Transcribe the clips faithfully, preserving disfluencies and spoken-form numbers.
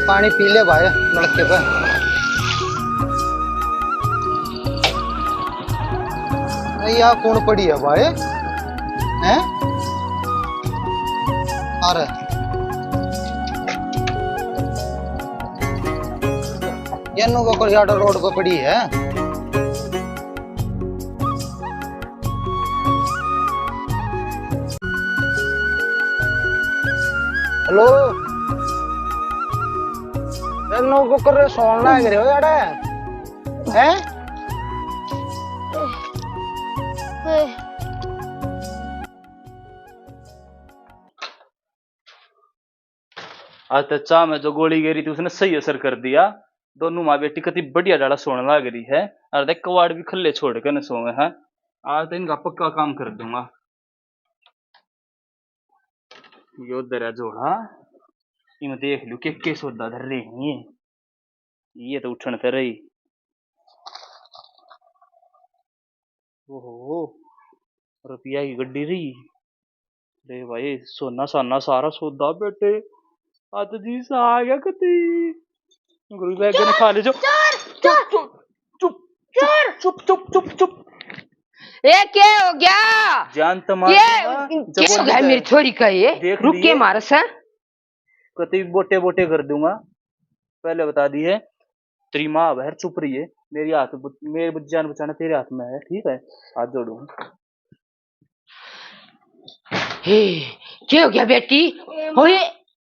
पानी पी ले भाई, नलके पे। अरे, या कौन पड़ी है भाई? हैं? अरे, ये नो को यार रोड पे पड़ी है। हेलो, ए, नो को कर सोन लाग रहे हो यार, हैं? आज तो चाह में जो गोली गेरी थी, उसने सही असर कर दिया। दोनों माँ बेटी कति बढ़िया डाला सोने लाग रही है। और देख, कवाड़ भी खुले छोड़ के न सोवे हैं। आज तो इनका पक्का काम कर दूंगा। यो दरा झोला, इमें देख लूं के के सौदा धर रहे हैं। ये तो उठण ते रही। ओहो, रुपया की गड्डी रही। अरे भाई, सोना साना सारा सौदा बेटे। आज जी सा आ गया कती। गुरु बैग ने खा ले जो। चोर, चोर, चुप, चुप, चोर। चुप, चुप, चुप, चुप। ए, क्या हो गया? जान तो मार ये दूंगा, क्या हो गया जबरदस्त है। मेरी छोरी का ये? देख रुक के लिए। मार से। कति बोटे बोटे कर दूंगा, पहले बता दिए। तेरी माँ बहर चुप रही है, मेरी हाथ ब-, मेरी जान बचाना तेरे हाथ में है, ठीक है? हाथ जोड़ू। हे, क्या हो गया बेटी? ए माँ, ओए,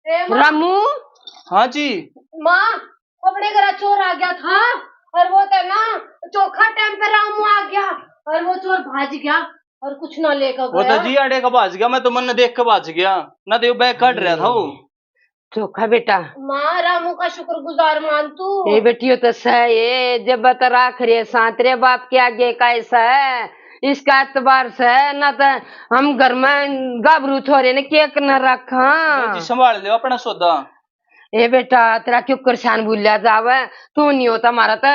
ए माँ। रामू। हाँ जी। माँ, अपने घर चोर आ गया था और वो तो ना चोखा टाइम पे रामू आ गया और वो चोर भाज गया और कुछ ना लेकर वो तो गया। जी आड़े का भाज गया, मैं तो मन देख के भाज गया, ना तो यो बैग काट रहा था वो। चोखा बेटा। माँ, रामू का शुक्रगुजार मान तू। ए बेटियो तो सह ये, जब तो राख रे साथ रे बाप के आगे का ऐसा है, इसका एतबार से ना तो हम घर में गाबरू छोरे ने केक न रखा। जी, संभाल लियो अपना सौदा। ए बेटा, तेरा क्यों परेशान भूलिया जावे? तू नहीं होता हमारा तो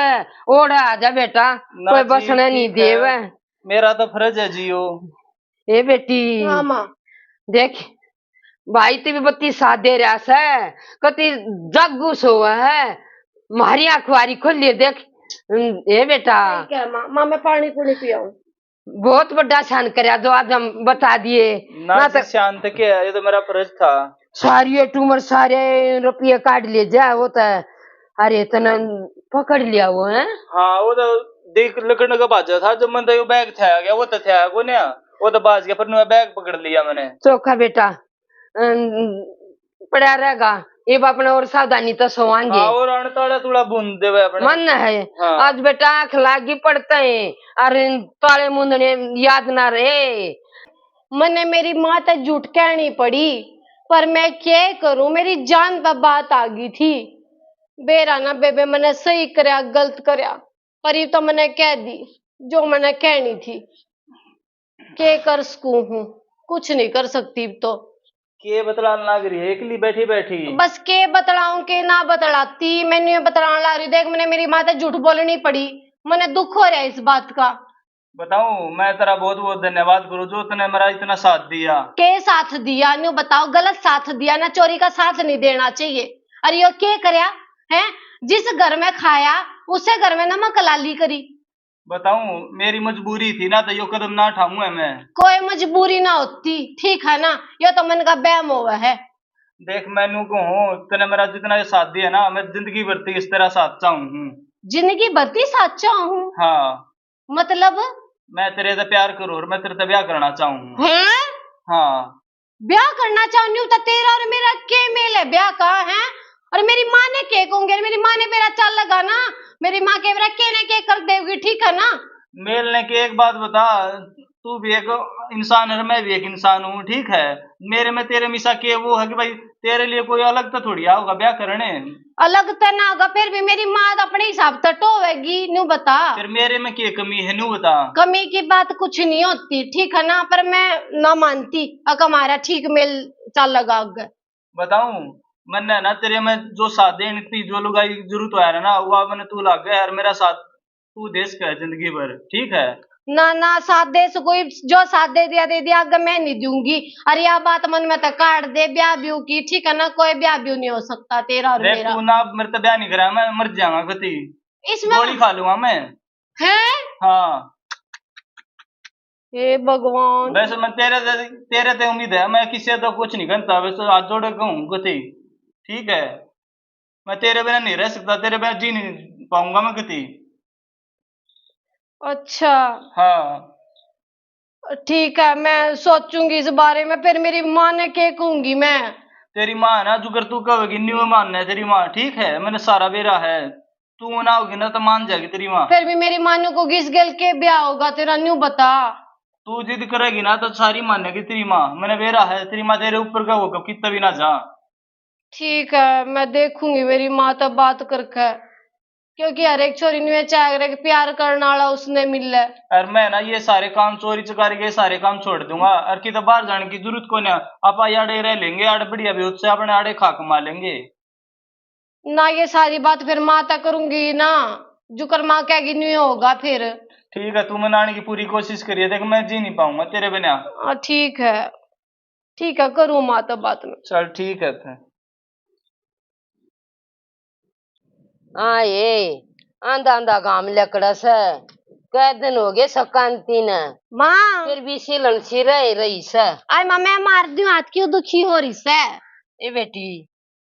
ओढ़ आ जा बेटा, ना कोई जी, बसने नहीं ठीक है। देवे। मेरा तो फर्ज है जियो। ए बेटी, हाँ माँ। देख, भाई ते भी बत्ती साथ दे रहा से, कति जागू सोवे है, म्हारी आंखवारी खोलिए देख। ए बेटा। ठीक है माँ, माँ मैं पानी पूरी पियाऊं। बहुत बड़ा एहसान करया जो आज हम बता दिए। ना ना जी, तो शांत के है, ये तो मेरा फर्ज था। सारी ये टूमर सारे रुपये काट ले जा, वो तो, अरे तने पकड़ लिया वो है। हाँ, वो तो देख लकड़ का भाजा था, जब मन तो यो बैग था गया, वो तो था को ना, वो तो भाज गया, पर नुआ बैग पकड़ लिया मैंने। चोखा बेटा, अम, पड़ा रहेगा, इब अपने और सावधानी तो सोवांगे। हाँ, और अन ताला तूला बूंद देवे अपने। मन है। हाँ। आज बेटा आंख लागी पड़ते हैं, और इन ताले मूंदने याद ना रहे। मने मेरी माँ ते झूठ कहनी पड़ी, पर मैं क्या करूं, मेरी जान पे बात आ गई थी। बेरा ना बेबे, मने सही करया, गलत करया, पर ये तो मने कह दी जो मने कहनी थी। के कर सकूं हूँ, कुछ नहीं कर सकती तो। के बतलान लाग रही है एकली बैठी बैठी? बस के बतलाऊं, के ना बतलाती, मैंने ये बतलान लाग रही। देख, मैंने मेरी माँ ते झूठ बोलनी पड़ी, मने दुख हो रहा है इस बात का। बताऊं, मैं तेरा बहुत बहुत धन्यवाद करूं जो तने मेरा इतना साथ दिया। के साथ दिया, न्यू बताओ, गलत साथ दिया ना, चोरी का साथ नहीं देना चाहिए। अरे यो के करया है, जिस घर में खाया उसे घर में नमक लाली करी। बताऊं, मेरी मजबूरी थी ना, तो यो कदम ना उठाऊं है मैं। कोई मजबूरी ना होती, ठीक है ना, यो तो मन का बहम होवे है। देख, मैं नू कहूं, तने मेरा जितना ये साथ दिया ना, मैं जिंदगी भर तक इस तरह साथ चाहूं हूं। जिंदगी भर तक साथ चाहूं हूं? हाँ। मतलब? मैं तेरे से प्यार करूं और मैं तेरे से ब्याह करना चाहूं हूं। हैं? हाँ। ब्याह करना चाहूं हूं, तो तेरा और मेरा के मेल है ब्याह का, है? और मेरी माँ ने के कहूंगी? मेरी माँ ने मेरा चाल लगा ना, मेरी माँ के मेरा के ना के कर देगी, ठीक है ना? मेल ने के, एक बात बता, तू भी एक इंसान है और मैं भी एक इंसान हूँ, ठीक है? मेरे में तेरे मिसा के वो है कि भाई, तेरे लिए कोई अलग तो थोड़ी आओगा ब्याह करने। अलग तो ना होगा, फिर भी मेरी माँ तो अपने हिसाब से टोवेगी, न्यू बता। फिर मेरे में के कमी है, न्यू बता। कमी की बात कुछ नहीं होती, ठीक है ना, पर मैं ना मानती, अक हमारा ठीक मेल चाल लगा आगे। बताऊं, मन्ने ना तेरे में जो साथ देने की जो लुगाई की जरूरत होया ना, वो मैंने तू लाग गया यार, मेरा साथ तू दे सके जिंदगी भर, ठीक है? ना ना, सादे से कोई, जो सादे दिया दे दिया, आगे मैं नहीं दूंगी। अरे या बात मन में तो काट दे, ब्याह ब्यू की, ठीक है ना, कोई ब्याह ब्यू नहीं हो सकता तेरा और देख, मेरा। तू ना मेरे तो ब्याह नहीं करा, मैं मर जाऊंगा कती। इसमें गोली खा लूंगा मैं। हैं? हाँ। हे भगवान। वैसे मैं तेरे ते, तेरे ते उम्मीद है, मैं किसी तो कुछ नहीं कहता, वैसे हाथ जोड़ के कहूँ कती, ठीक है, मैं तेरे बिना नहीं रह सकता, तेरे बिना जी नहीं पाऊंगा मैं कती। अच्छा। हाँ। ठीक है, मैं सोचूंगी इस बारे में, फिर मेरी माँ ने के कहूंगी मैं? तेरी माँ ना, जुगर तू कहेगी न्यू मानना है तेरी माँ, ठीक है, मैंने सारा बेरा है। तू ना होगी ना तो मान जाएगी तेरी माँ। फिर भी मेरी माँ न्यू को किस गल के ब्याह होगा तेरा, न्यू बता। तू जिद करेगी ना तो सारी मानेगी तेरी माँ, मैंने बेरा है, तेरी माँ तेरे ऊपर का होगा, कितना भी ना जा। ठीक है, मैं देखूंगी मेरी माँ तो बात करके, क्योंकि हर एक छोरी न्यू चाह करे कि प्यार करने वाला उसने मिले। और मैं ना ये सारे काम चोरी चकारी के सारे काम छोड़ दूंगा, और किते बाहर जाने की जरूरत को ना, आप आड़े रह लेंगे, आड़े बढ़िया भी उससे अपने आड़े खा कमा लेंगे। ना, ये सारी बात फिर माँ तक करूंगी ना, जुकर माँ कहेगी न्यू होगा फिर। ठीक है, तू मनाने की पूरी कोशिश करिए, देख मैं जी नहीं पाऊंगा तेरे बिना। हाँ, ठीक है, ठीक है, करूँ माँ तो बात में। चल ठीक है। हाँ, ये आंधा आंधा काम लकड़ा से, कै दिन हो गए सकांती ने। माँ। फिर भी सिलन सी रह रही से। आय माँ, मैं मार दूं हाथ, क्यों दुखी हो रही से? ए बेटी,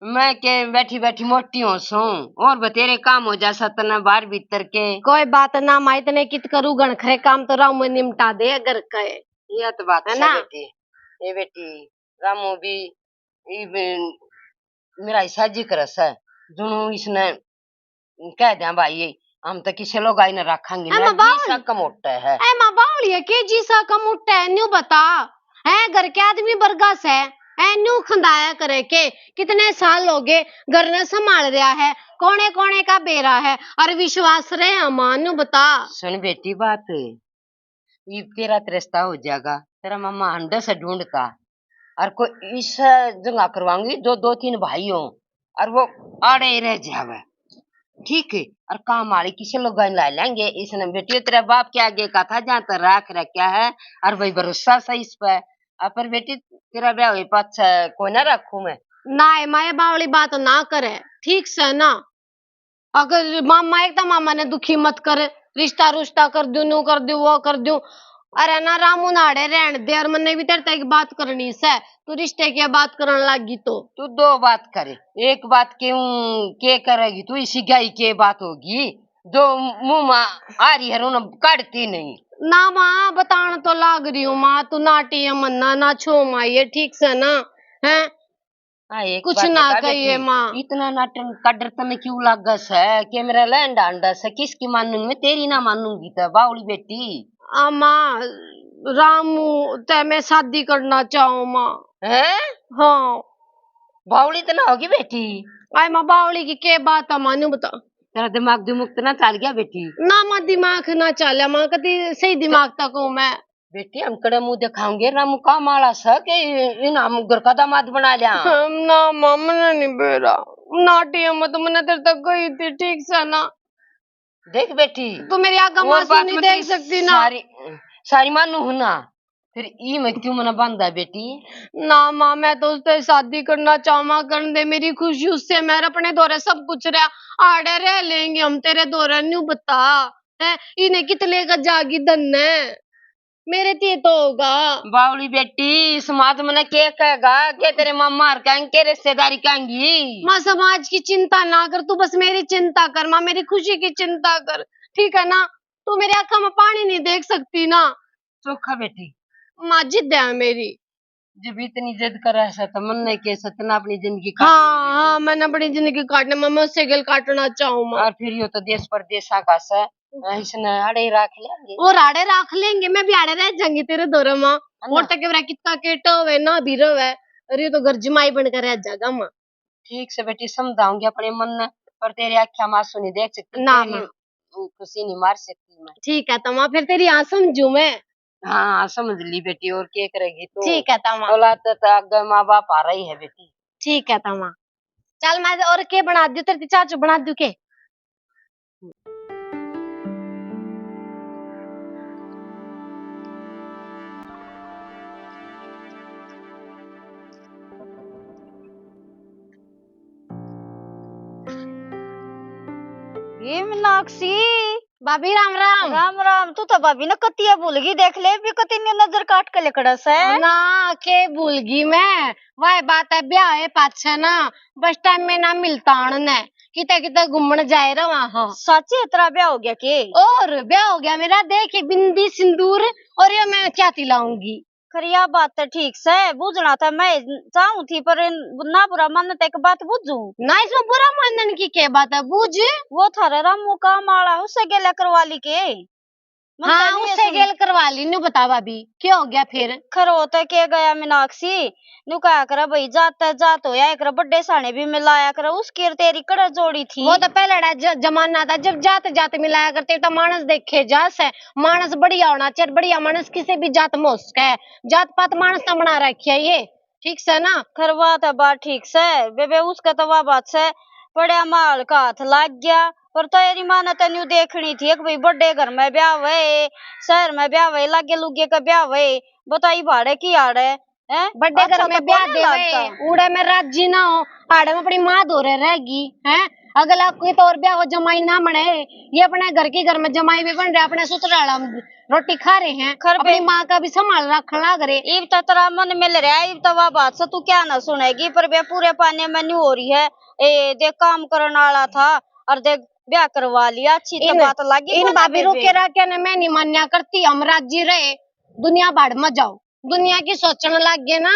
मैं के बैठी बैठी मोटी हो सूं, और बतेरे काम हो जा सतना बाहर भीतर के। कोई बात ना माँ, इतने कित करूँ, घणखरे काम तो रामू निमटा दे घर के। ये तो बात है ना बेटी। ए बेटी, रामू भी इब मेरा हिस्सा जी करे से, जुनू इसने कह दिया भाई, हम तो किसी लोग आई ना रखेंगे ना, जी सा कमोटा है। ए माँ बावली है, के जी सा कमोटा है, न्यू बता। है घर के आदमी बरगा से, है न्यू खंदाया करे के, कितने साल हो गए घर ने संभाल रहा है, कोने कोने का बेरा है, और विश्वास रहे माँ, न्यू बता। सुन बेटी बात, इब तेरा तो रिश्ता हो जाएगा, तेरा मामा हंडे से ढूंढता, और कोई इस जगह करवाऊंगी जो दो तीन भाई हो, और वो आड़े ही रह जावे, ठीक है, और काम वाली किसी लोग ला लेंगे। इसने बेटी तेरे बाप के आगे का था, जहाँ तक राख रखा है, और भाई भरोसा से इस पे। और पर बेटी तेरा ब्याह हुए पाछे कोई ना रखू मैं। ना माए बावली बात ना करे, ठीक से ना। अगर मामा, एक तो मामा ने दुखी मत कर, रिश्ता रुश्ता कर दूं, न्यू कर दूं, वो कर दूं। अरे ना रामू, नाड़े रहन दे, और मन्ने भी तेरे तक एक बात करनी से, तू रिश्ते की बात करन लागी तो। तू दो बात करे, एक बात क्यों के करेगी तू, इसी गाई के बात होगी, दो मुंह में आ रही है, उन्हें काटती नहीं। ना माँ, बतान तो लाग रही हूँ माँ, तू नाटी है मन्ना ना छो माँ, ये ठीक से ना है। हाँ, एक कुछ बात ना बता कहिए बेटी, माँ। इतना नाटन का डर तने क्यों लागे से? के मेरा लैंड आंडा से, किसकी मानूंगी मैं? तेरी ना मानूंगी तो बावली बेटी। आ माँ, रामू ते मैं शादी करना चाहूँ माँ। हैं? हाँ। बावली तो ना होगी बेटी। आय माँ, बावली की के बात है मानू बता। तेरा दिमाग दिमुग तो ना चल गया बेटी? ना माँ, दिमाग ना चाल्या माँ, कदी सही दिमाग तक हूँ मैं। बेटी, हम कड़े मुंह दिखाऊंगे, रामू का माला सा के इन हम घर का दामाद बना लिया। हम ना माँ, मने नहीं बेरा। नाटी हम तो मने तेरे तक गई थी, ठीक से ना। देख बेटी, तू मेरी आंखा और मासूम बात नहीं में देख तेरी सकती ना। सारी, सारी मानू हूं ना, फिर ई मैं क्यों मना बांधा बेटी? ना माँ, मैं तो उससे शादी करना चाहवा, करन दे मेरी खुशी उससे, मैं अपने धोरे सब कुछ रहा, आड़े रह लेंगे हम तेरे धोरे, न्यू बता। है, इन्हें कित लेकर जागी धन ने? मेरे ते तो होगा। बावली बेटी, समाज मने के कहेगा? के तेरे मामा हर कहेंगे, के रिश्तेदारी कहेंगी? माँ, समाज की चिंता ना कर, तू बस मेरी चिंता कर माँ, मेरी खुशी की चिंता कर, ठीक है ना? तू मेरी आंखों में पानी नहीं देख सकती ना। चोखा बेटी। माँ, जिद है मेरी। जब इतनी जिद करे से तो मन नहीं के सतना अपनी जिंदगी काटनी हाँ, बेटी। हाँ, मैंने अपनी जिंदगी काटने में, मैं उससे गल काटना चाहूँ माँ। और फिर यो तो देश परदेशा का से, हाँ, इसने आड़े ही राख लेंगे। और आड़े राख लेंगे, मैं भी आड़े रह जाऊंगी तेरे धोरे माँ। है ना? और तक मेरा कितना केटो है ना भी रहो है, और ये तो घर जमाई बनकर रह जाएगा माँ। ठीक से बेटी, समझाऊंगी अपने मन ने, पर तेरी आंखें में आंसू नहीं देख सकती, ना तेरी माँ। खुशी नहीं मार सकती मैं। ठीक है तो माँ, फिर तेरी हाँ समझू मैं। हाँ, हाँ, समझ ली बेटी, और के करेगी तू? ठीक है तो माँ। औलाद तो आगे माँ बाप आ रही है बेटी। ठीक है तो माँ। चल मैं और के बना दूं, तेरे चाचू बना दूं के? ए मीनाक्षी। भाभी, राम राम। राम राम। तू तो भाभी ने कतिया भूल गई, देख ले, भी कति ने नजर काट के लिकड़ा से। ना, के भूल गई मैं? वह बात है, ब्याह है पाछे ना, बस टाइम में ना मिलता आन ने, किते किते घूमण जाए रहा। हाँ, सच्ची तेरा ब्याह हो गया के? और ब्याह हो गया मेरा, देख ये बिंदी सिंदूर और ये मैं क्या तिलाऊंगी। खैर, या बात तो ठीक से, बूझना था मैं चाहूं थी, पर ना बुरा मान तो एक बात बूझूं। ना, इसमें बुरा मानन की क्या बात है, बूझ। वो थारे रामू काम आला, उससे गेला करवा ली के? मन तो हाँ, नहीं उससे सुनी। गेल करवा ली। न्यू बता भाभी, क्या हो गया फिर? खरो तो के गया मीनाक्षी, न्यू कहा करे भाई, जात तो जात होया करे, बड्डे साने भी मिलाया करे, उसकी और तेरी कड़े जोड़ी थी। वो तो पहले ज-, जमाना था, जब जात जात मिलाया करते तो मानस देखे जा से, मानस बढ़िया होना चाहिए, बढ़िया मानस किसी भी जात में हो सके। जात पात मानस ने बना रखी है ये, ठीक से ना? खैर, बात है, बात ठीक से बेबे, उसका तो वा बात से, पड़या माल का हाथ लाग गया, पर तेरी माँ ने तो न्यू देखनी थी कि भाई बड़े घर में ब्याह हुए, शहर में ब्याह हुए, लागे लुगे का ब्याह हुए, बताई भाड़े की आड़े, हैं? बड़े घर में ब्याह देवे, उड़े में राजी ना हो, आड़े में अपनी माँ धोरे रहेगी, हैं? अगला कोई तो और ब्याह हो, जमाई ना बने, ये अपने घर की घर में जमाई भी बन रहे, अपने ससुराल में रोटी खा रहे हैं, अपनी माँ का भी संभाल रखन लाग रहे। इब तो तेरा मन मिल रहा है, इब तो वा बात से तू क्या ना सुनेगी, पर बे पूरे पाने में न्यू हो रही है। ए, देख काम करने वाला था और देख ब्याह करवा लिया, अच्छी तो इन, बात लगी इन भाभी रुके रह के ना, मैं नहीं मान्या करती, हम राजी रहे, दुनिया भाड़ में जाओ। दुनिया की सोचने लग गए ना,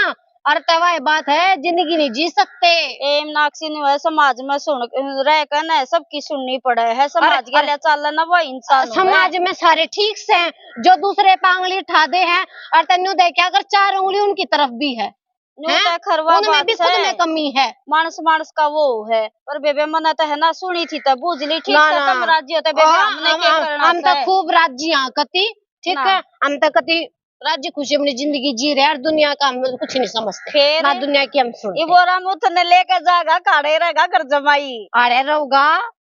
और तवा ये बात है, जिंदगी नहीं जी सकते। ए मीनाक्षी, न्यू है, समाज में सुन रह कर ना, सबकी सुननी पड़े है, समाज के लिए चल ना, वो इंसान समाज में सारे ठीक से हैं, जो दूसरे पे आंगली उठा दे हैं, और तन्नू देख के अगर चार उंगली उनकी तरफ भी है, न्यू हैं? तो खरवा उनमें बात भी खुद है। में कमी है। मानस मानस का वो है, पर बेबे मना तो है ना, सुनी थी तो बूझ ली, ठीक ना, से ना। तुम राजी हो तो बेबे, और हमने हम, क्या हम, करना हम तो है? खूब राजी हाँ कति, ठीक ना। है, हम तो कति राजी खुशी अपनी जिंदगी जी रहे हैं और दुनिया का हम कुछ नहीं समझते, फिर ना दुनिया की हम सुनते। इबोरा मुथ ने लेके जाएगा, काड़े रहेगा घर जमाई। आड़े रहोगा,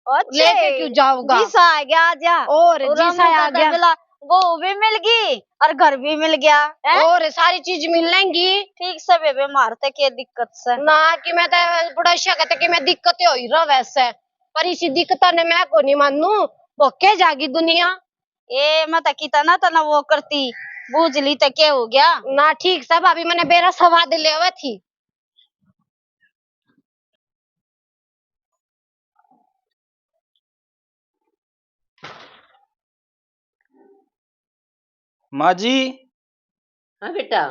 अच्छे। लेके क्यों जाओगा? जीसा आ गया, आ जा। और और जीसा आ गया। मिला, वो भी मिल गई और घर भी मिल गया, हैं? और सारी चीज मिल लेंगी। ठीक से बेबे, मारते के दिक्कत से? ना कि मैं तो बुढ़ा शा कहते कि मैं दिक्कत हो ही रहा वैसे, पर इसी दिक्कत ने मैं को नहीं मानू, भोके जागी दुनिया। ए, मैं तो कितना तना वो करती, बूझ ली तो क्या हो गया? ना, ठीक से भाभी, मैंने बेरा सवाद ले आवे थी। माँ जी। हाँ बेटा।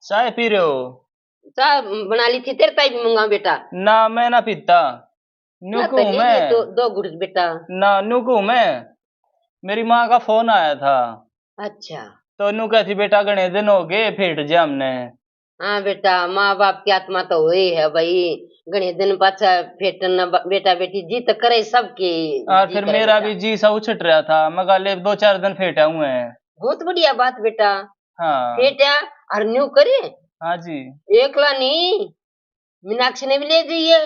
चाय पी रहे हो? चाय बना ली थी, तेरे ताई भी मंगाऊं बेटा? ना, मैं ना पीता। न्यू कहूँ मैं। दो, दो घुट बेटा। ना, न्यू कहूँ मैं। मेरी माँ का फोन आया था। अच्छा। तो न्यू कहती, "बेटा, घणे दिन हो गए, फेट जे हमने।" हाँ बेटा, माँ बाप की आत्मा तो हुई है भाई, घणे दिन पाछा फेटन न ब-, बेटा बेटी जी तो करे सबके। और जी फिर करे मेरा बेटा। भी जी सा उछट रहा था, मैं कहा, "ले, दो चार दिन फेटा हुए हैं।" बहुत बढ़िया बात बेटा। हाँ। फेटा और न्यू करे। हाँ जी। एकला नहीं, मीनाक्षी ने भी ले जाइए।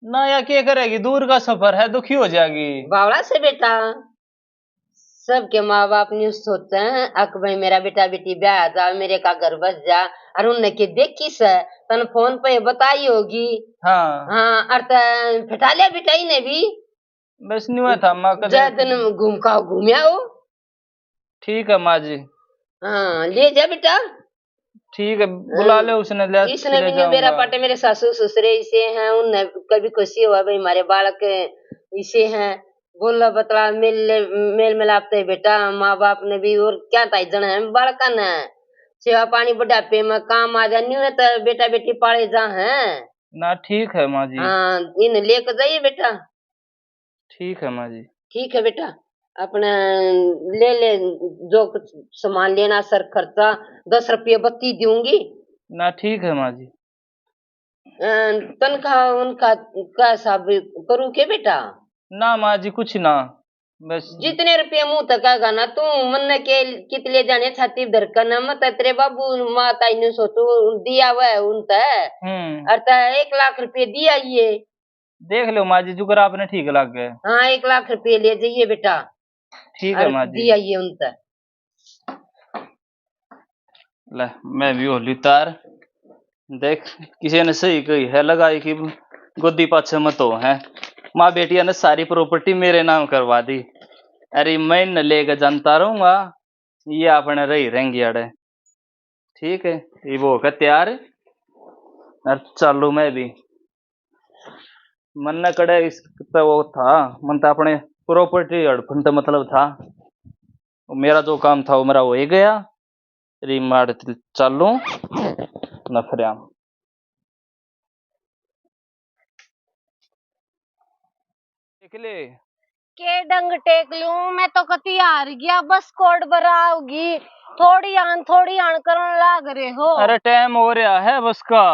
ना, या के करेगी, दूर का सफर है, दुखी हो जाएगी। बावला से बेटा, सबके माँ बाप न्यू सोचे हैं, अक भाई मेरा बेटा बेटी ब्याह जा, मेरे का घर बस जा, और उनने के देखी से, तन फोन पे बताई होगी। हाँ। हाँ, और त फटा लिया बेटा इन्हें भी। बस न्यू है था, माँ का जा दिन घूम का घूम आओ। ठीक है माँ जी। हाँ, ले जा बेटा। ठीक है, बुला ले उसने, ले, इसने ले भी मेरा जाऊंगा। पाटे मेरे सासू ससुरे इसे हैं, उन्हें कभी खुशी हुआ भाई हमारे बालक इसे हैं, बोला बतला मेल, मेल मिलाप तो बेटा माँ बाप ने भी, और क्या ताई जन है बालका ने, सेवा पानी बुढ़ापे में काम आ जा, न्यू ने तो बेटा बेटी पाले जा हैं। ना, ठीक है माँ जी। हाँ, इन लेके जाइए बेटा। ठीक है माँ जी। ठीक है बेटा, अपने ले ले जो कुछ सामान लेना, सर खर्चा दस रुपये बत्ती दूंगी। ना, ठीक है माँ जी। अ, तनख्वाह उनका का हिसाब करूँ के बेटा? ना माँ जी, कुछ ना, बस। जितने रुपये मुंह तक आएगा ना, तू मन के कित ले जाने छाती धड़कन मत, तेरे बाबू माता इन्हें सोचो दिया हुआ है उन तै। हम्म। और तै एक लाख रुपये दिया ये। देख लो माँ जी, जुकर आपने ठीक लग गए। हाँ, एक लाख रुपये ले जाइए बेटा। ठीक है और माँ जी। दिया ये उन तै। ले, मैं भी हो ली तैयार। देख, किसी ने सही कही है, लगाई की गोदी पाछे मत हो, हैं। माँ बेटिया ने सारी प्रॉपर्टी मेरे नाम करवा दी। अरे, मैं इन्हें लेके जानता रहूंगा, ये अपने रही रहेंगी अड़े। ठीक है, ये वो होकर तैयार। और चालू मैं भी, मन न कड़े इस पे वो था, मन तो अपने प्रॉपर्टी हड़पन तो मतलब था। वो मेरा जो काम था वो मेरा हो ही गया। री मार चालू नखरिया। देख ले। के डंग टेक लूं, मैं तो कती हार गया। बस कोड बरावगी, थोड़ी आन थोड़ी आन करन लाग रहे हो। अरे टाइम हो रहा है बस का।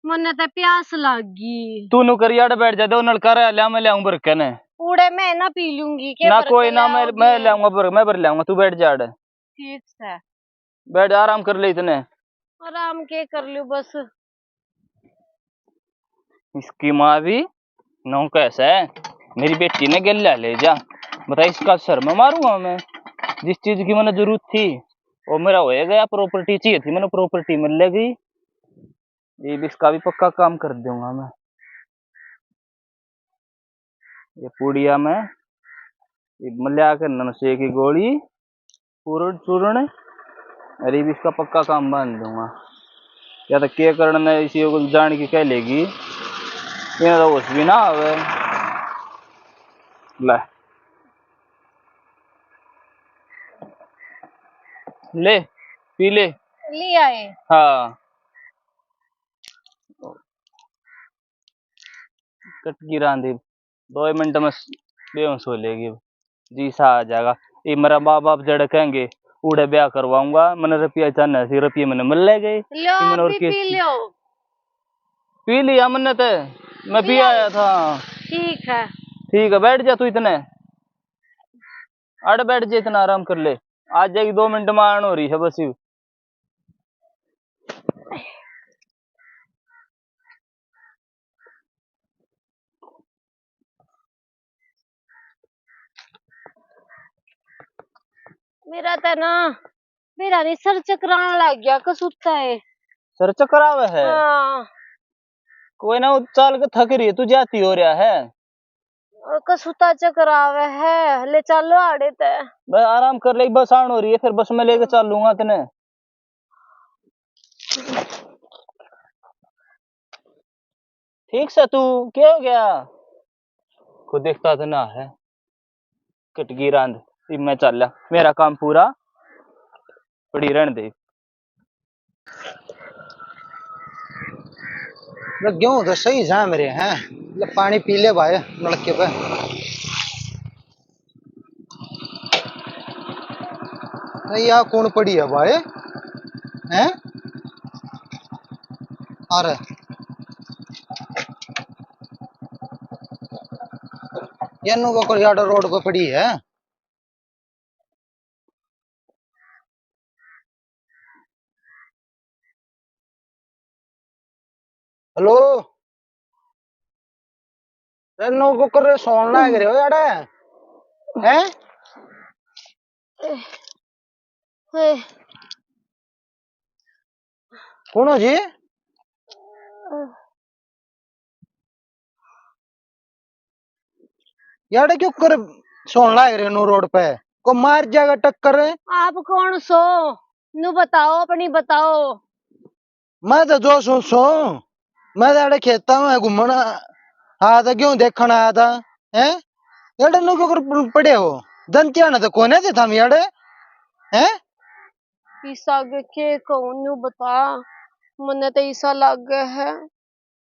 मन्ने तो प्यास लाग गई। तू नु कर यार बैठ जा, दो नलका रह लिया, मैं ले आऊं भर के ने। उड़े मैं ना पी लूंगी, के ना भर कोई के ना, ले मैं आओगे? मैं ले आऊंगा भर, मैं भर ले आऊंगा, तू बैठ जा अड़े। ठीक है। बैठ जा, आराम कर ले इतने। आराम के कर लूं बस। इसकी माँ भी नौ कैसे है, मेरी बेटी ने गेल्या ले जा। बता, इसका सर में मारूंगा मैं। जिस चीज की मैंने जरूरत थी वो मेरा हो गया, प्रॉपर्टी चाहिए थी, मैंने प्रॉपर्टी मिल ले गई। ये भी, इसका भी पक्का काम कर दूंगा मैं। ये पुड़िया में ये मल्या के नशे की गोली, पूरण चूरण, अरे भी इसका पक्का काम बांध दूंगा। या तो के करण ने इसी को जान की कह लेगी, ये तो होश भी ना आवे। ले, ले, पी ले। ले आए। हाँ। कट गी रांधी, दो मिनट में बेहोश हो लेगी, जी सा आ जाएगा। ये मेरा माँ बाप जड़ कहेंगे, उड़े ब्याह करवाऊंगा, मैंने रुपया चाहना सी, रुपये मैंने मिल ले गए। लो, ये मैंने और अभी के पी लो। पी लिया मैंने तो, मैं पी पी आया आए। था। ठीक है। ठीक है, बैठ जा तू इतने, अड़ बैठ जा, इतना आराम कर ले, आ जाएगी, दो मिनट में आन हो रही है बस। मेरा तो ना, मेरा नहीं, सर चकरान लग गया, कसूता है। सर चकरावे है? हाँ। कोई ना, वो चाल के थक रही है, तू जाती हो रहा है। कसूता चकरावे है, ले चलो आड़े ते। बस आराम कर ले, बस आन हो रही है, फिर बस में लेके चलूंगा तने। ठीक से तू, क्या हो गया? को देखता तो ना है, कट गई रांद। इब मैं चाल्या, मेरा काम पूरा, पड़ी रहने दे। गेहूं तो सही जा मेरे हैं, ले पानी पी ले भाई नलके पे। अरे, या कौन पड़ी है भाई? हैं? अरे, या नु को यार रोड पे पड़ी है। हेलो, रे नौ कुकर सोन लाग रहे हो यार, हैं? हे। कौन हो जी? यार क्यों कर सोन लाग रहे हो रोड पे? को मार जाएगा टक्कर। आप कौन सो? नु बताओ, अपनी बताओ। मैं तो जो सो सो, मैं तो अड़े खेता में घूमण आया था, गेहूं देखण आया था, हैं? एड़े नु क्यों कर पड़े हो? दंतिया ना तो कोने थे थम याड़े, हैं? ईसा के के कहूं न्यू बता, मन्ने तो ईसा लागे है।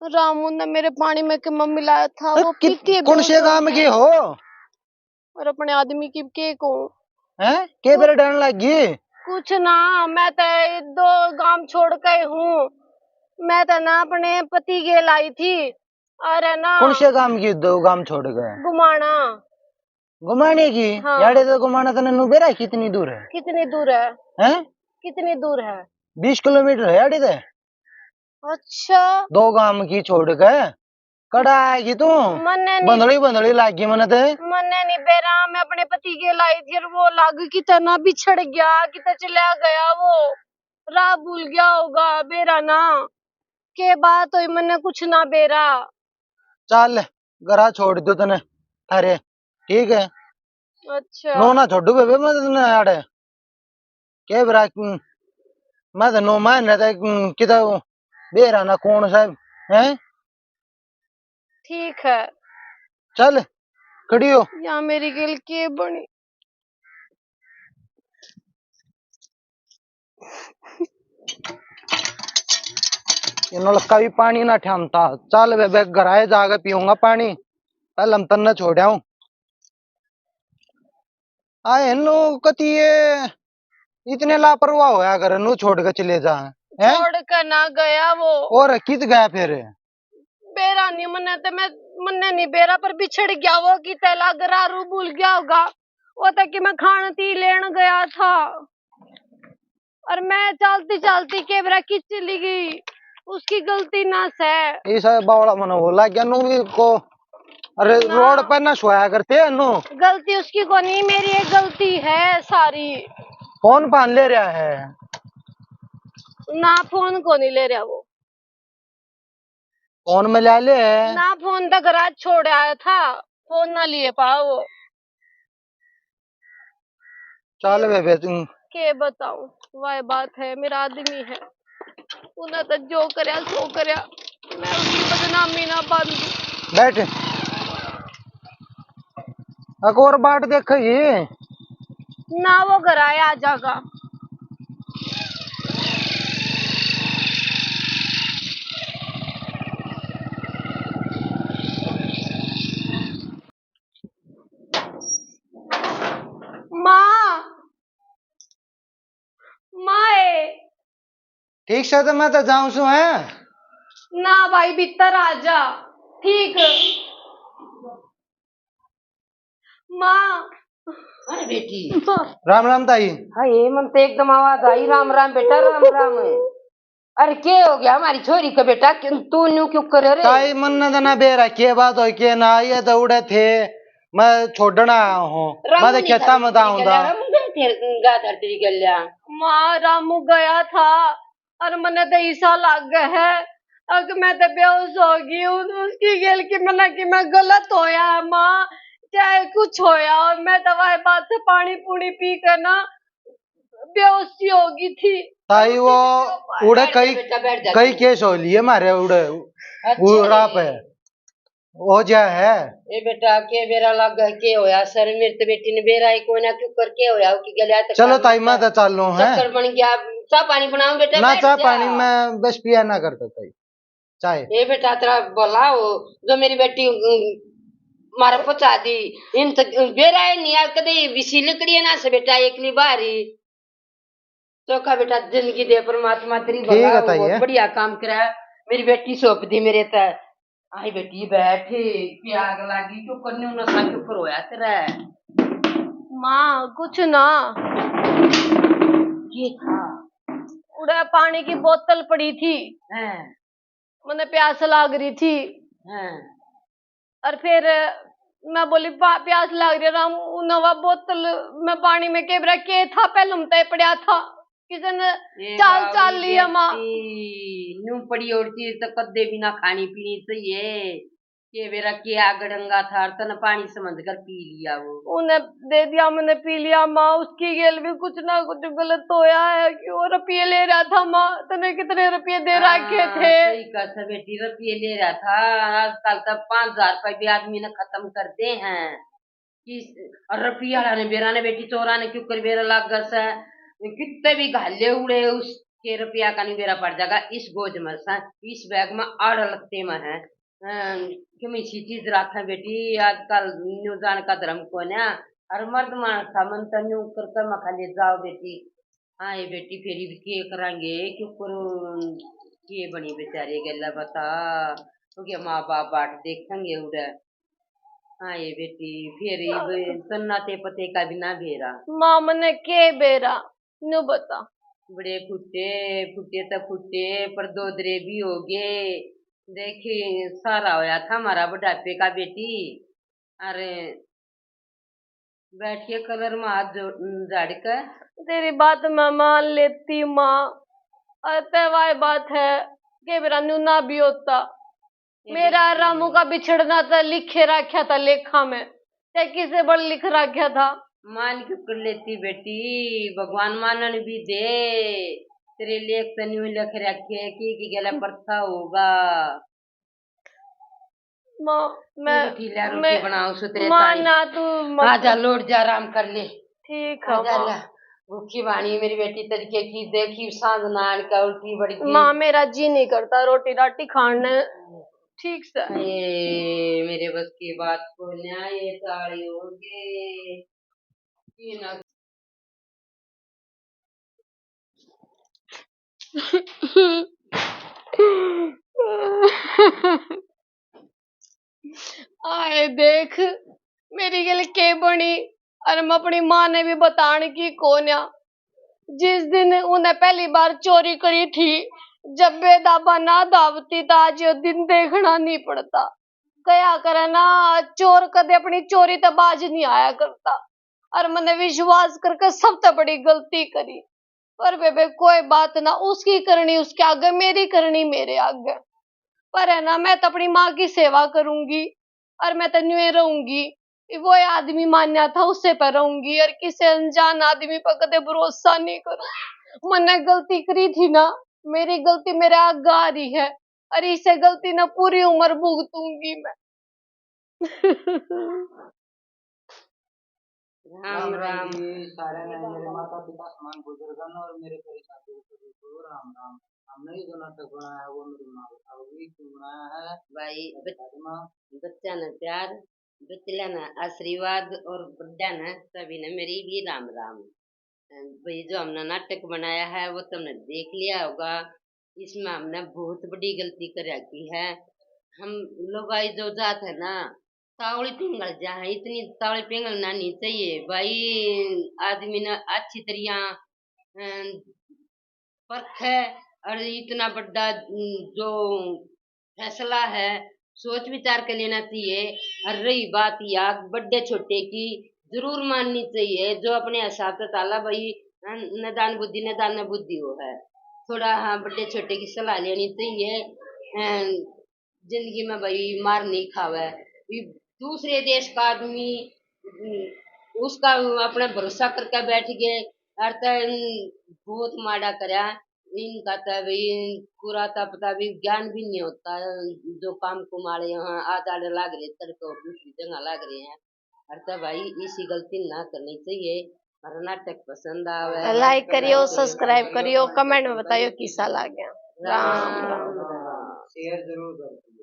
रामू ने मेरे पानी में के मिलाया था, अरे वो कि-, पी के कौन से बेहोश हो गांव गया। के हो? और अपने आदमी की के कहूं? हैं? के बेरे डरन लग गई? कुछ ना, मैं तो ये दो गांव छोड़ के हूँ। मैं तो ना अपने पति के लाई थी, अरे ना। कौन से गांव की दो गांव छोड़ गए? गुमाना। गुमाने की? हाँ। याड़े तो गुमाना तने नु बेरा कितनी दूर है? कितनी दूर है? हैं? कितनी दूर है? बीस किलोमीटर है याड़े ते। अच्छा। दो गांव की छोड़ के कड़ा आएगी तू? मन्ने नहीं। बंधड़ी बंधड़ी लागी मने ते। मन्ने नहीं बेरा, मैं अपने पति के लाई थी और वो लाग कितना बिछड़ गया, कितना चला गया वो, राह भूल गया होगा बेरा ना। के बात हुई, मन्ने कुछ ना बेरा। चल, घरा छोड़ दो तने थारे, ठीक है? अच्छा। नो ना छोड़ू बेबे, मैं तने आड़े। के बेरा, हम्म, मैं तो नो महीने तक, हम्म, किता बेरा ना कौन सा है? ठीक है। चल, खड़ी हो। या मेरी गेल के बनी? ये नलका भी पानी ना ठामता। चल बेबे, घर आए जाके पीऊंगा पानी, पहले हम तन्ने छोड़ आऊं। आए नु कती ये इतने लापरवाह होया करे, नु छोड़ के चले जा, हैं? छोड़ के ना गया वो। और कित गया फिर? बेरा नहीं मन्ने ते, मैं, मन्ने नहीं बेरा, पर बिछड़ गया वो, कि तैला गरारू भूल गया होगा। वो तो कि मैं खान ती लेन गया था और मैं चलती चलती के बेरा की चली गई, उसकी गलती ना से। इस बावला मने बोला क्या नु भी को, अरे ना। रोड पे ना सोया करते हैं नु। गलती उसकी को नहीं, मेरी एक गलती है सारी। फोन पान ले रहा है ना, फोन को नहीं ले रहा वो। फोन में ले ले। ना, फोन तो घर छोड़ आया था, फोन ना लिए पाओ। चल बेबे तू। के बताऊं, वह बात है, मेरा आदमी है, उन्हें तो जो करया सो करया, मैं उसकी बदनामी ना बांधू। बैठ। एक और बाट देखेगी। ना, वो घर आया आ जागा। माँ, माए। ठीक से तो मैं तो जाऊं सु, हैं? ना भाई, भीतर आ जा। ठीक। माँ। अरे बेटी। राम राम ताई। हाय, मन तो एकदम आवाज आई, राम राम बेटा, राम राम। अरे के हो गया हमारी छोरी को बेटा, क्यों, तू न्यू क्यों करे रे? ताई, मन न जना बेरा के बात हो के ना, ये तो उड़े थे, मैं छोड़ना आया हूँ, मैं तो खेता में आऊंगा। रामू गया था तेरी गल्या। माँ, रामू गया था और मने तो ईसा लाग गया है, अक मैं तो बेहोश हो गई हूँ। उसकी गेल की मना कि मैं गलत होया है माँ, चाहे कुछ होया हो, मैं तो वह बात से पानी पूनी पी कर ना बेहोशी होगी थी। ताई, वो उड़े कई, कई केस हो लिए मारे उड़े। अच्छा, उड़ा पे हो जा है। ए बेटा, के बेरा लग गए, के होया सर? मेरे तो बेटी ने बेरा ही कोई ना, क्यों कर के होया हो कि गल्या तक चलो ताई, मैं तो चालू है। चक्कर बन गया। चाय पानी बनाओ बेटा, ना, चाय पानी मैं बस पिया ना करता ताई। चाय। ए बेटा, तेरा भला हो जो मेरी बेटी, उम, मारा पहुंचा दी। इन तक बेरा ही नहीं आ, कदे बिसी लिकड़ी है ना से बेटा, एकली बाहरी। चोखा बेटा, जिंदगी दे परमात्मा तेरी भला हो, बहुत बढ़िया काम करा। मेरी बेटी सौंप दी मेरे ते। आई बेटी बैठ, के आग लागी, क्यों करने नशा क्यों करोया तेरा? माँ, कुछ ना। ये था। उड़ा पानी की बोतल पड़ी थी। हैं। मने प्यास लाग रही थी। हैं। और फिर मैं बोली, "पा-, प्यास लाग रही है राम, उ नवा बोतल में पानी में के बेरा के था, पहले हम तय पड़ा था, किसी ने चाल चाल लिया माँ।" न्यू पड़ी और चीज तो कद्दे भी ना खानी पीनी चाहिए। के बेरा के आगड़ंगा था, और तने पानी समझ कर पी लिया वो। उन्हें दे दिया, मैंने पी लिया माँ, उसकी गेल भी कुछ ना कुछ गलत होया है। क्यों रुपये ले रहा था माँ, तने कितने रुपये दे रखे थे? सही कहा था बेटी, रुपये ले रहा था। आजकल तो पाँच हजार रुपये भी आदमी ने खत्म कर दे हैं। किस, और रुपया वाला ने बेरा ने बेटी चोरा ने क्यों कर बेरा लाग गया से, कितने भी घाले उड़े उसके रुपया का नहीं बेरा पड़ जाएगा। इस गोज में से, इस बैग में आड़ लगते में है। अं, कमी सी चीज राखे बेटी, आजकल न्यू जान का धर्म कोन्या। अर मर्द मानस था, मन तो न्यू करके मखा ले जाओ बेटी। हाँ ये बेटी, फिर भी के करांगे, क्यों करो, के बनी बेचारे गल्ला बता, तो क्या माँ बाप बाट देखेंगे उड़े। हाँ ये बेटी, फिर भी तन्ना ते पते का भी ना बेरा। माँ मने के बेरा, न्यू बता। बड़े फुटे, फुटे तो फुटे, पर दोदरे भी हो गए। देखी, सारा होया था हमारा बुढ़ापे का बेटी। अरे, बैठ के कलर में हाथ जो-, झाड़ के। तेरी बात मैं मान लेती माँ, अरे तय वाय बात है, के बेरा न्यू ना भी होता। मेरा रामू का बिछड़ना तो लिखे रखा था लेखा में, ते किसे बल लिख रखा था। मान क्यों कर लेती बेटी, भगवान मानन भी दे। तेरे लेख तो न्यू लिख रखे कि की गला परथा होगा। माँ, मैं रोटी ले, रोटी मैं- बनाओ सुतरे माँ ताई। ना तू मत- आजा, लोट जा, आराम कर ले। ठीक है आजा माँ। ले, भूखी बाणी मेरी बेटी, तड़के की देखी सांझ नान का उल्टी बड़ी की। माँ, मेरा जी नहीं करता रोटी राटी खाने। ठीक से। ये मेरे बस की बात को न्याय, ये साले होंगे। ये ना आए देख, मेरी गल के बनी, और मैं अपनी माँ ने भी बताने की कोन्या। जिस दिन उन्हें पहली बार चोरी करी थी, जब बेदाबा ना धावती, तो आज ये दिन देखना नहीं पड़ता। कया करे ना, चोर कदे अपनी चोरी ते बाज नहीं आया करता। और मैंने विश्वास करके सबसे बड़ी गलती करी। पर बेबे, कोई बात ना, उसकी करनी उसके आगे, मेरी करनी मेरे आगे। पर है ना, मैं तो अपनी माँ की सेवा करूंगी और मैं तो न्यूए रहूंगी। वो आदमी मान्या था, उसे पर रहूंगी और किसी अनजान आदमी पर कदे भरोसा नहीं करूँ। मैंने गलती करी थी ना, मेरी गलती मेरे आगे आ रही है और इसे गलती ना पूरी उम्र भुगतूंगी मैं। राम राम। जी सारे ने, मेरे माता पिता समान बुजुर्गन और मेरे परिवार के सभी को राम राम। हमने ये जो नाटक बनाया है वो मेरी माँ बताओगी क्यों बनाया है। भाई, बच- दादी माँ, बच्चा ने प्यार, बचला ने आशीर्वाद और बड्डा ने सभी ने मेरी भी राम राम। अ, भाई, जो हमने नाटक बनाया है वो तुमने देख लिया होगा, इसमें हमने बहुत बड़ी गलती कर रखी है। हम लोगाई जो जात है ना, तावली पिघल जा है, इतनी तावली पिघलना नहीं चाहिए भाई। आदमी ने अच्छी तरह अ, परखे और इतना बड़ा, अम, जो फैसला है, सोच विचार के लेना चाहिए। और रही बात या बड़े छोटे की, जरूर माननी चाहिए। जो अपने हिसाब से चाला भाई, अ, न दान बुद्धि न दान बुद्धि हो है, थोड़ा हाँ बड़े छोटे की सलाह लेनी चाहिए। अ, जिंदगी में भाई मार नहीं खावे। ये दूसरे देश का आदमी, हम्म, उसका अपना भरोसा करके बैठ गए। और तो, हम्म, बहुत माड़ा करया इनका। तो भाई पूरा तो पता भी ज्ञान भी नहीं होता, जो काम कुमाले यहाँ आज आड़े लाग रहे, तड़के और दूसरी जगह लाग रहे हैं। और तो भाई इसी गलती ना करनी चाहिए। और नाटक पसंद आवे, Like करियो, subscribe करियो, comment में बताइयो किसा लाग्या। राम राम। शेयर जरूर करें।